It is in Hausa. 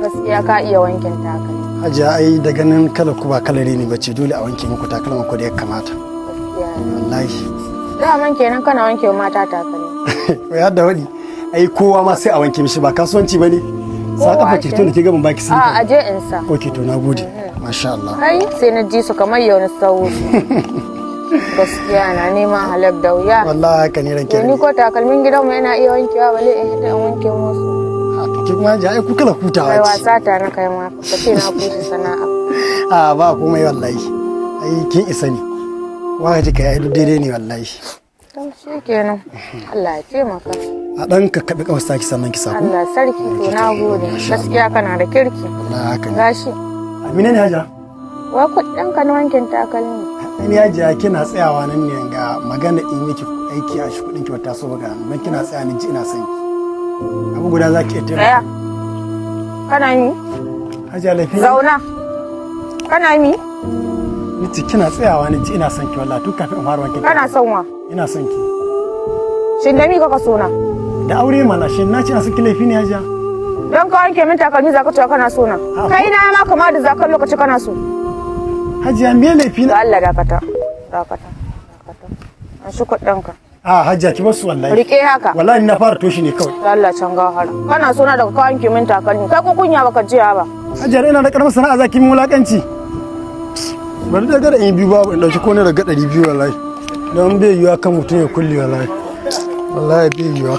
Gaskiya ka iya wankin takalmi. Hajiya, ai da ganin kalar ku ba kalare ne bace, dole a wanke muku takalman ku da ya kamata. Gaskiya ne. Wallahi. Daman kenan kana wanke wa mata takalmi. Ya da wadi. Ai kowa ma sai a wanke mishi, ba kasuwanci bane. Sa Kowa kafa ki tun da ke gaban baki sun. A aje in sa. Okay, to nagode. Masha Allah. Kai, sai na ji su kamar yau na sawo su. Gaskiya na neman halak da wuya. Wallahi haka ne ranke. To ni ko takalmin gidanmu yana iya wankewa, bale in hita in wanke musu. To ke kuma hajiya, ai ku kala hutawa Kai ce. wasa ta na kai ma ka ce na kusa sana'a. A ba komai wallahi. Ai kin isa ne. Wa ka ji kai, ai duk daidai ne wallahi. To shi kenan. Allah ya taimaka. A dan kakkaɓe kawai saki sannan ki sako. Allah sarki, to na gode. Gaskiya kana da kirki. Wallahi haka ne. Gashi. Amina ne, hajiya. Wa kuɗin ka na wankin takalmi. Ai hajiya, kina tsayawa nan ne ga magana in miki aiki a shi kudin ki wata so ba ga kina tsaya ni ji ina son ki. Abu guda zaki iya taimaka. Tsaya. Kana yi? Hajiya, lafiya. Zauna. Kana yi? Ni ce kina tsayawa ni ji ina son ki wallahi tun kafin in fara wankin. Kana son wa? Ina son ki. Shin da mi kaka so na? Da aure mana, shin na ce ina son ki laifi ne, hajiya? Don ka wanke min takalmi zaka cewa kana so na. Ah, Kai na ma kama da zakan lokaci kana so. Hajiya, me laifi Da na? Allah dakata. Dakata. Dakata. An shi kuɗin ka. A hajiya, ki bar su wallahi. Rike haka. Wallahi ni na fara toshi ne kawai. Da Allah can gahara. Kana so na daga ka wanke min takalmi. Kai ko kunya baka jiya ba. Hajiya, ina da karamar sana'a zaki min wulakanci. Bari da gara in yi biyu babu in dauki ko ne daga 200 wallahi. Don bai yiwuwa kan mutum ya kulle wallahi. Wallahi bai yiwuwa.